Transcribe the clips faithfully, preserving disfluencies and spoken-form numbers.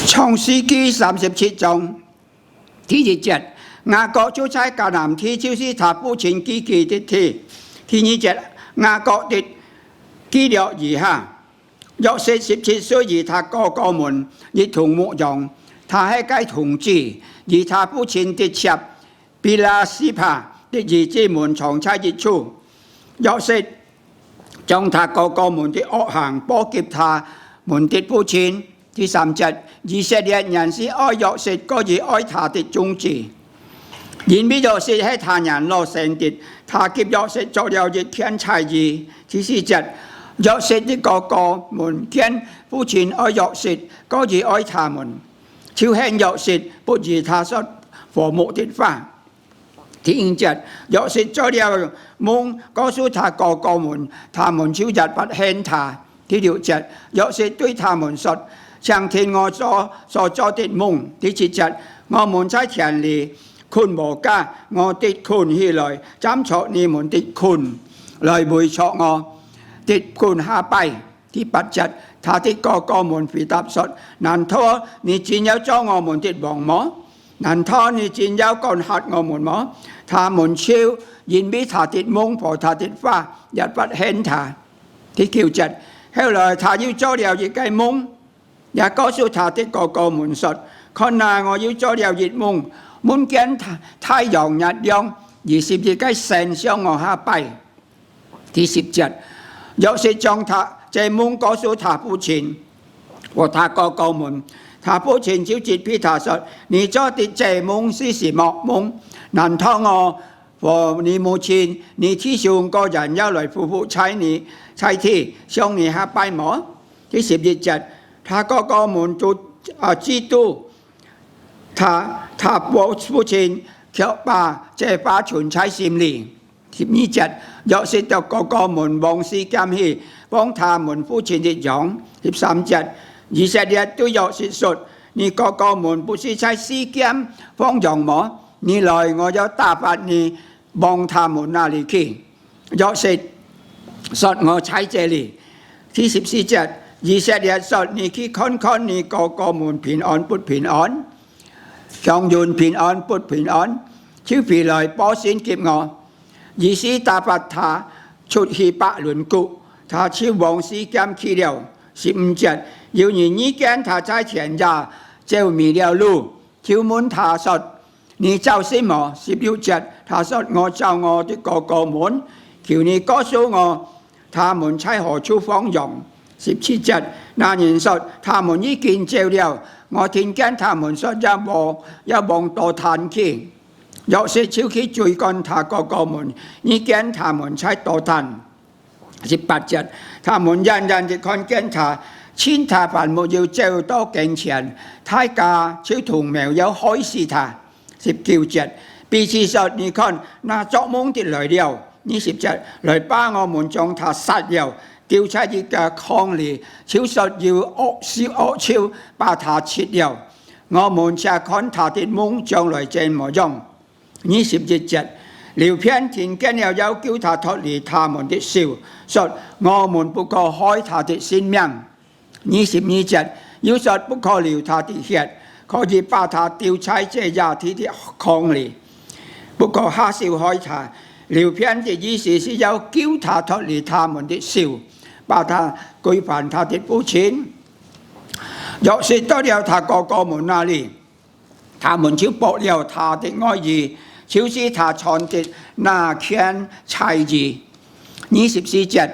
創世記三十七章第一節，雅各就在迦南地，就是他父親寄居的地。第二節，雅各的記錄如下：約瑟十七歲，與他哥哥們一同牧羊，他係該童子，與他父親的妾 比拉西帕的兒子們常在一處。約瑟將他哥哥們的惡行報給他們的父親。第三節，以色列原是愛約瑟過於愛他的眾子，因為約瑟係他年老生的，他給約瑟作了一件彩衣。第四節，約瑟的哥哥們見父親愛約瑟過於愛他們，就恨約瑟，不與他說和睦的話。 第五節，約瑟做了夢，告訴他哥哥們，他們就越發恨他。第六節，約瑟對他們說：「請聽我所，所做的夢。」第七節，我們在田裡捆禾稼，我的捆起來，站著你們的捆來圍著我的捆下拜。 第八節，他的哥哥們回答說：「難道你真要做我們的王麼？難道你真要管轄我們麼？」他們就因為他的夢和他的話，越發恨他。第九節，後來他又做了一個夢，也告訴他的哥哥們說：「看哪，我又做了一夢，夢見太，太陽、月亮，二十一個星向我下拜。」 第十節，約瑟將他，這夢告訴他父親和他哥哥們，他父親就責備他說：「你做的這夢是什麼夢？難道我和你母親、你弟兄果然要來俯伏在你，在地，向你下拜麼？」第十一節，他哥哥們都，啊，嫉妒他，他父，父親，卻把這話存在心裡。 十二節，約瑟的哥哥們往示劍去，放他們父親一羊。十三節，以色列對約瑟說：「你哥哥們不是在示劍放羊麼？你來，我要打發你往他們那裡去。」約瑟說：「我在這裡。」第十四節，以色列說：「你去看看你哥哥們平安不平安，鄉人平安不平安，就回來報信給我。」 於是打發他出去百侖谷，他就往示劍去了。十五節，有人遇見他在田野走迷了路，就問他說：「你找什麼？」十六節，他說：「我找我的哥哥們，求你告訴我，他們在何處放羊。」十七節，那人說：「他們已經走了，我聽見他們說要往，要往多坍去。」 約瑟就去追趕他哥哥們，遇見他們在多坍。十八節，他們遠遠地看見他，趁他還沒有走到跟前，大家就圖謀要害死他。十九節，彼此說：「你看，那作夢的來了。」二十節，來吧，我們將他殺了，丟在一個坑裡，就說有惡臭，惡臭把他吃了。 我們且看他的夢將來怎麼樣。二十一節，流便聽見了，要救他脫離他們的手，說：「我們不可害他的性命。」二十二節，又說：「不可流他的血，可以把他丟在這野地的坑裡。」不過下手害他。流便的意思是要救他脫離他們的手，把他歸還他的父親。約瑟到了他哥哥們那裡，他們就剝了他的外衣，就是他穿的那件彩衣。二十四節，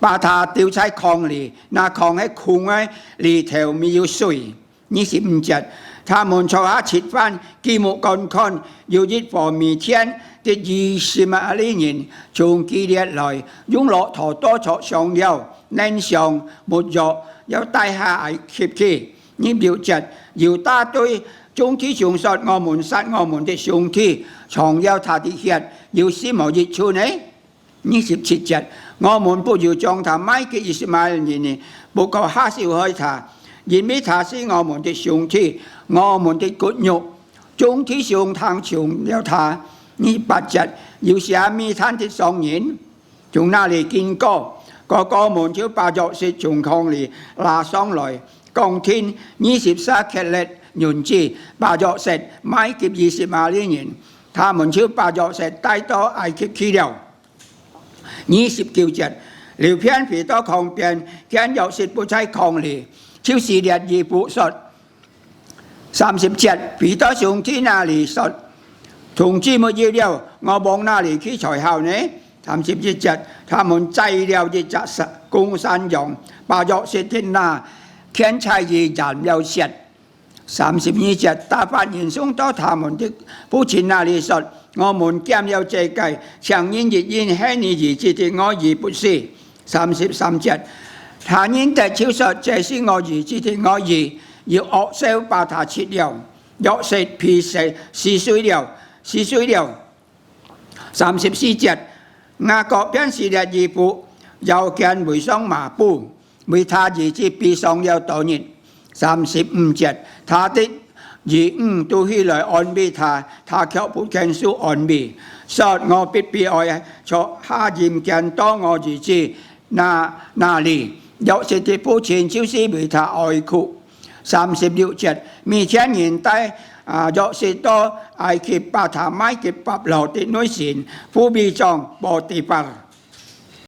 把他丟在坑裡，那坑係空个，裡頭沒有水。二十五節，他們坐下吃飯，舉目觀看，有一禾米田的以實瑪利人從基列來，用駱駝馱著香料、乳香、沒藥，要帶下埃及去。二十六節，猶大對眾弟兄說：「我們殺我們的兄弟，嘗了他的血，有什麼益處呢？」 二十七節，我們不如將他賣給以實瑪利人呢，不過下手害他，因為他是我們的兄弟，我們的骨肉。眾弟兄聽從了他。二十八節，有些密探的商人從那裡經過，哥哥們就把約瑟從坑裡拉上來，講聽二十儕虼礫人子，把約瑟賣給以實瑪利人，他們就把約瑟帶到埃及去了。二十九節，流便飛到江邊，見約瑟不在江裡，就撕裂衣服，說：三十節，飛到兄弟那裡說：「童子沒有了，我往哪裡去才好呢？」三十一節，他們宰了一隻山，公山羊，把約瑟的那圈彩衣染了血。三十二節，打發人送到他們的父親那裡說：「我們撿了這個，請認一認係你兒子的外衣不是？」三十三節，他認得就說：「這是我兒子的外衣。」又惡笑，把他吃了。約瑟被撕，撕碎了，撕碎了。三十四節，雅各便撕裂衣服，腰間圍上麻布，為他兒子悲傷了多日。三十五節，他的兒女都起來安慰他，他卻不肯受安慰，說：「我必悲哀，從下陰間到我兒子那，那裡。」約瑟的父親就是為他哀哭。三十六節，米甸人帶，啊，約瑟到埃及，把他賣給法老的內臣，婦女長波提乏。